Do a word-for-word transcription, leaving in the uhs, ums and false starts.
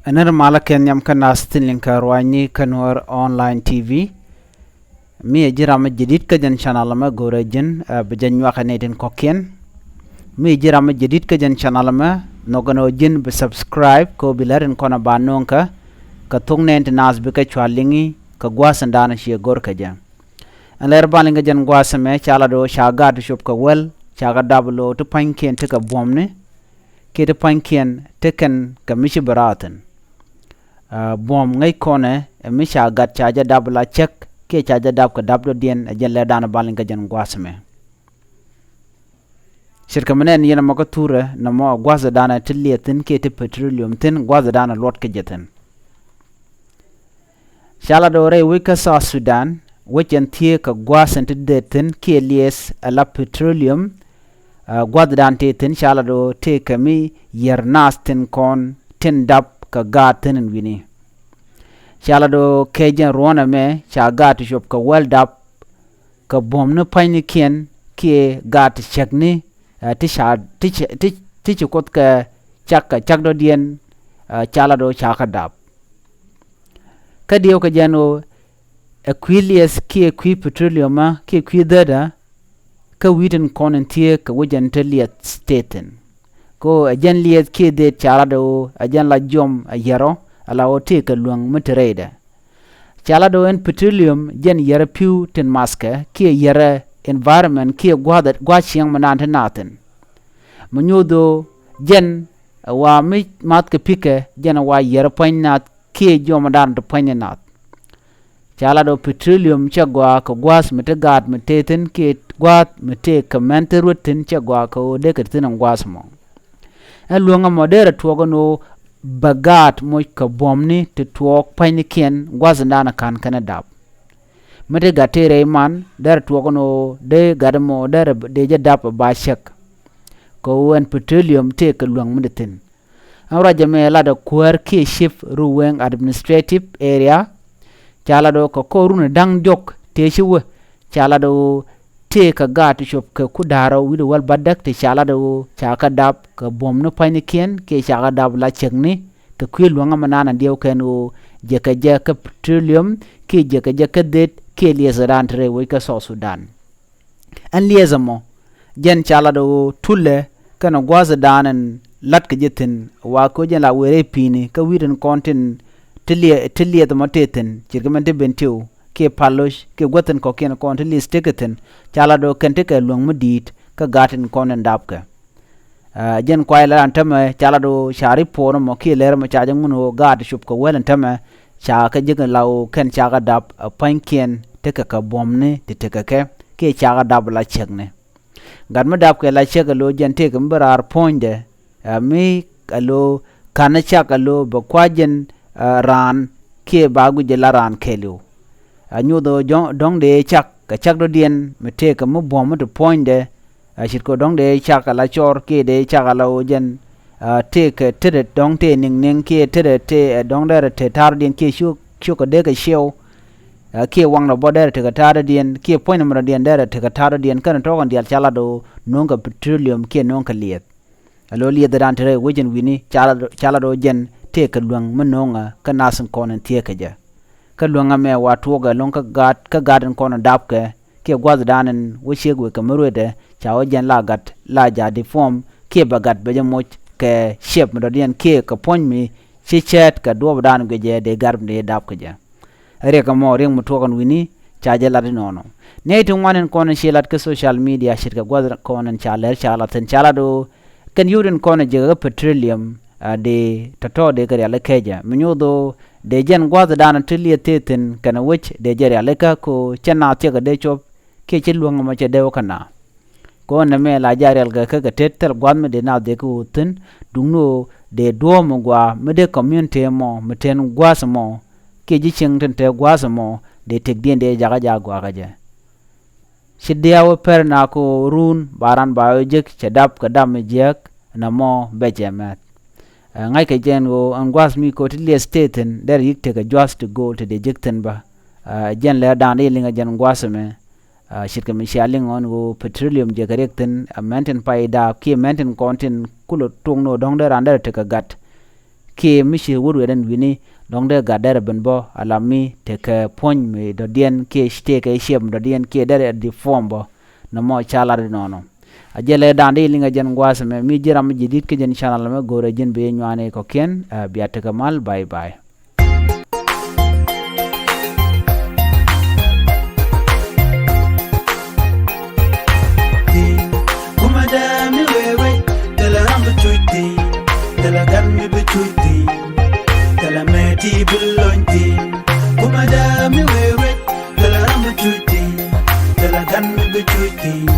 Ɛ nɛr malä kɛ nhiam kä nath tin liŋ kɛ ruaacni kä Nuäär Online T V. Mi ɛ ji̱n ram mi jadid kä jɛn channel mɛ, go̱rɛ ji̱n, ɛ, bi jɛ nyuak ɛ nɛy tin kɔ̱kiɛn. Mi ɛ ji̱n ram mi jadid kä jɛn channel mɛ, nhɔkɛ ni ɣöö ji̱n bi subscribe kɛ ɣöö bi lät in kɔn ɛ ba nööŋ kɛ, kɛ thok nɛɛni ti naath bikɛ cua liŋ i̱ kɛ gua̱a̱th in da̱a̱n ciɛ go̱r kɛ jɛ. Ɛn lɛr ban liŋ kɛ jɛn gua̱a̱th ɛmɛ, ca lat ɣöö ca gaat ti cop kɛ wäl, ca kɛ dap lo̱o̱ ti pua̱nykiɛn tekɛ buɔ̱mni, kiɛ ti pua̱nykiɛn tekɛn kɛ mi ci bi raar thi̱n. Ɛ, buɔ̱m ŋäc kɔnɛ, ɛ mi ca gat ca jɛ dap la cäk, kiɛ ca jɛ dap kɛ dap dɔ̱diɛn, ɛ jɛn lɛr da̱a̱n ban liŋ kɛ jɛn gua̱a̱th ɛmɛ. Ce̱tkɛ mi nɛn yɛn ɛmɔ kä thurɛ, nɔmɔ ɛ gua̱a̱th da̱a̱n ti liɛth thi̱n, kiɛ ti petroleum thi̱n, gua̱a̱th da̱a̱n luɔt kɛ jɛ thi̱n. Ca lat ɣöö rɛy wec kä South Sudan, wec ɛn thieek kɛ gua̱a̱th ɛn ti dee thi̱n kiɛ liɛth ɛ la petroleum, ɛ, gua̱a̱th da̱a̱n tëë thi̱n ca lat ɣöö tëë kɛ mi yier naath tin kɔn tin dap kɛ gaat thi̱n in wi̱ni. Ca lat ɣöö kɛ jɛn ruɔ̱n ɛmɛ ca gaat ti cop kɛ wäl dap kɛ buɔ̱mni pua̱nynikiɛn kiɛ gaat ti cäkni, ɛ, ti ca, ti ci, ti, ti ci Kuoth kɛ cak kɛ cak dɔ̱diɛn, ɛ, ca lat ɣöö ca kɛ dap. Kä diɛw kɛ jɛn ɣöö ɛ kui̱ liɛth kiɛ kui̱ petroleum kiɛ kui̱ dhädä, kä wi̱i̱ tin kɔn in thieek kɛ wec ɛn te liɛth tëë thi̱n. Kɛ ɣöö ɛ jɛn liɛth kiɛ dhëëd ca lat ɣöö ɛ jɛn la jiɔam ɛ yiɛrɔ, ala ɣöö tëë kɛ luäŋ mi te rɛydɛ. Ca lat ɣöö ɛn petroleum jɛn yiɛrɛ pi̱w tin mathkɛ kiɛ yiɛrɛ environment kiɛ gua̱a̱th, gua̱a̱th ciɛŋ mi naan te naath thi̱n. Mi nyoth ɣöö jɛn ɛ wa mi mathkɛ pi̱kɛ, jɛn ɛ wa yiɛrɛ pua̱ny naath kiɛ jiɔam mi daan ti pua̱ny ni naath. Ca lat ɣöö petroleum cɛ gɔaa kɛ gua̱a̱th mi te gaat mi tëë thi̱n kiɛ gua̱a̱th mi tëë kɛ mɛn te ruet thi̱n, cɛ gɔaa kɛ ɣöö dee kɛ te thi̱n ɛn gua̱a̱th ɛmɔ. Ɛn luäŋ ɛmɔ derɛ tuɔɔk ɛn ɣöö bɛ gaat moc kɛ buɔ̱mni ti tuɔɔk pua̱nynikiɛn gua̱a̱th in da̱a̱n ɛ ka̱n kɛn ɛ dap. Mi te gat tëë rɛy man, derɛ tuɔɔk ɛn ɣöö dee gat ɛmɔ derɛ dee jɛ dap ɛ ba cäk. Kɛ ɣöö ɛn petroleum tëë kɛ luäŋ mi te thi̱n. Ɛn ruac ɛmɛ latdɛ kuäär kiɛ chief Ruweng Administrative Area. Ca lat ɣöö kɛ kɔr run ɛ da̱ŋ diɔ̱k tëë ci wä, ca lat ɣöö tëë kɛ gaat ti cop kɛ ku da̱rä wi̱cdɛ wäl bädäk ti ca lat ɣöö ca kɛ dap kɛ buɔ̱mni pua̱nynikiɛn kiɛ ca kɛ dap la cäkni kɛ kui̱ luäŋä mi naan ɛ diɛw kɛn ɣöö jɛ kɛ jɛ kä petroleum kiɛ jɛ kɛ jɛ kä dhëëd kiɛ liɛth ɛ daan te rɛy wec kä South Sudan. Ɛn liɛth ɛmɔ, jɛn ca lat ɣöö tulɛ kɛnɛ gua̱a̱th ɛ daan ɛn la̱t kɛ jɛ thi̱n, wa kɛ ɣöö jɛn la wëë rɛy pi̱i̱ni kä wi̱i̱ tin kɔn tin ti liɛ-, ti liɛth ɛmɔ tëë thi̱n, ce̱tkɛ mɛn ti Bentiu kiɛ Paloc kiɛ gua̱th tin kɔ̱kiɛn kɔn ti liɛth tekɛ thi̱n, ca lat ɣöö kɛn tekɛ luäŋ mi di̱i̱t kä gaat tin kɔn tin dapkɛ. Ɛ, jɛn kuay la ran tämɛ ca lat ɣöö ca ripoot ɛmɔ kiɛ lɛr ɛmɔ ca jɛ ŋun ɣöö gaat ti cop kɛ wäl ɛn tämɛ ca kɛ jek la ɣöö kɛn ca kɛ dap ɛ pua̱nykiɛn tekɛ kɛ buɔ̱mni ti tekɛ kɛ kiɛ ca kɛ dap la cäkni. Gat mi dap kɛ la cäk ɛ lo̱o̱ jɛn tëëkɛ mi bi raar puɔ̱nydɛ, ɛ, mi ɛ lo̱o̱ ka̱n cak ɛ lo̱o̱ bɛ kua̱c jɛn, ɛ, raan kiɛ ba guic jɛ la raan kɛɛliw. Ɛ, nyoth ɣöö dɔ̱ŋ, dɔ̱ŋ dee cak kɛ cak dɔ̱diɛn mi tëëkɛ mi buɔ̱m mi ti puɔ̱nydɛ, ɛ, ce̱tkɛ dɔ̱ŋ dee cak ala cɔr kiɛ dee cak ala ɣöö jɛn, ɛ, tëëkɛ tetdɛ dɔ̱ŋ tëë niŋniŋ kiɛ tetdɛ tëë, ɛ, dɔ̱ŋ derɛ te ta̱a̱r dɔ̱diɛn kiɛ ciök, ciökɛ dee kɛ ciɛw, ɛ, kiɛ waŋdɛ bä derɛ tekɛ ta̱a̱r dɔ̱diɛn kiɛ puɔ̱ny nɔmɔ dɔ̱diɛn derɛ tekɛ ta̱a̱r dɔ̱diɛn kɛnɛ tɔ̱kɛn diaal ca lat ɣöö no̱o̱ŋkɛ petroleum kiɛ no̱o̱ŋkɛ liɛth. Ɛ lo̱ liɛthdan te rɛy wec ɛn wi̱ni ca lat, ca lat ɣöö jɛn tëëkɛ luäŋ mi no̱o̱ŋä kä nath in kɔn in thieekɛ jɛ. Kä luäŋ ɛmɛ wa tuɔɔkɛ ɛlɔ̱ŋ kä gaat, kä gaat in kɔn in dapkɛ kiɛ gua̱thdan in wä ciek wekɛ mi ruetdɛ, ca wä jɛn la gat la ja̱ deform kiɛ bɛ gat bɛ jɛ moc kɛ shape mi dɔ̱diɛn kiɛ kɛ puɔ̱ny mi ci cɛɛt kɛ duɔ̱ɔ̱pdan guic jɛ dee gat mi dee dapkɛ jɛ. Riɛk ɛmɔ riɛk mi tuɔɔk ɛn wi̱ni ca jɛ lat inɔnɔ. Nɛy ti ŋuan in kɔn in ci lat kä social media ce̱tkɛ gua̱th kɔn in ca lɛr ca lat thi̱n ca lat ɣöö kɛn yio̱w tin kɔn in jiäkä kä petroleum, a, dee tɔ̱tɔ̱ dee kɛ rialikä jɛ mi nyoth ɣöö dee jɛn gua̱thdan ti liɛth tëë thi̱n kɛnɛ wec dee jɛ rialikä kɛ ɣöö cɛ naath cɛ kɛ dee cop kiɛ ci luäŋ ɛmɔ cɛ dee wä kä naath. Kɔn nɛmɛ la jɛ rialikä kä kɛ tet thil gua̱th mi dee naath dee kɛ ɣöö thi̱n, duundɛ ɣöö dee duɔ̱ɔ̱p mi gɔaa mi dee community ɛmɔ mi ten gua̱a̱th ɛmɔ kiɛ ji̱ cieŋ tin te gua̱a̱th ɛmɔ dee tëkdiɛn dee jakä jaak gɔaa kä jɛ. Ci diaw wä pɛr na kɛ ɣöö run ba ran ba wä jek cɛ dap kɛ dap mi jiääk nɔmɔ bɛ cɛ mɛth. Ɛ, ŋa̱ckɛ jɛn ɣöö ɛn gua̱a̱th mi kɛ ɣöö ti liɛth tëë thi̱n derɛ yi̱k tekɛ jua̱th ti go̱o̱l ti dee jek thi̱n bä. Ɛ, jɛn lɛrdan dee liŋ ɛ jɛn gua̱a̱th ɛmɛ. Ɛ, ce̱tkɛ mi cia liŋ ɣɔn ɣöö petroleum jɛ kɛ riɛk thi̱n, ɛ, mɛn tin pay daap kiɛ mɛn tin kɔn tin kulɛ tuɔ̱ŋ ni ɣöö dɔ̱ŋ dee raan derɛ tekɛ gat. kiɛ mi ci wut wëë den wi̱ni, dɔ̱ŋ dee gat derɛ ben bä ala mi tekɛ puɔ̱ny mi dɔ̱diɛn kiɛ tekɛ ciɛp mi dɔ̱diɛn kiɛ derɛ di form bä. Nɔmɔ ca lat inɔnɔ. A jɛ lɛ da̱a̱n di liŋ a jɛn gua̱a̱th ɛmɛ, mi ji̱ ram mi ji̱ di̱t kä jɛn channel ɛmɛ, go̱o̱rɛ ji̱n bi jɛ nyuani kɔ̱kiɛn. Ɛ, bia tekɛ mal, bye bye. Kumada mi wewe, tela ram bi chuiti, tela gan mi bi chuiti, tela meti bi lonti. Kumada mi wewe, tela ram bi chuiti, tela gan mi bi chuiti.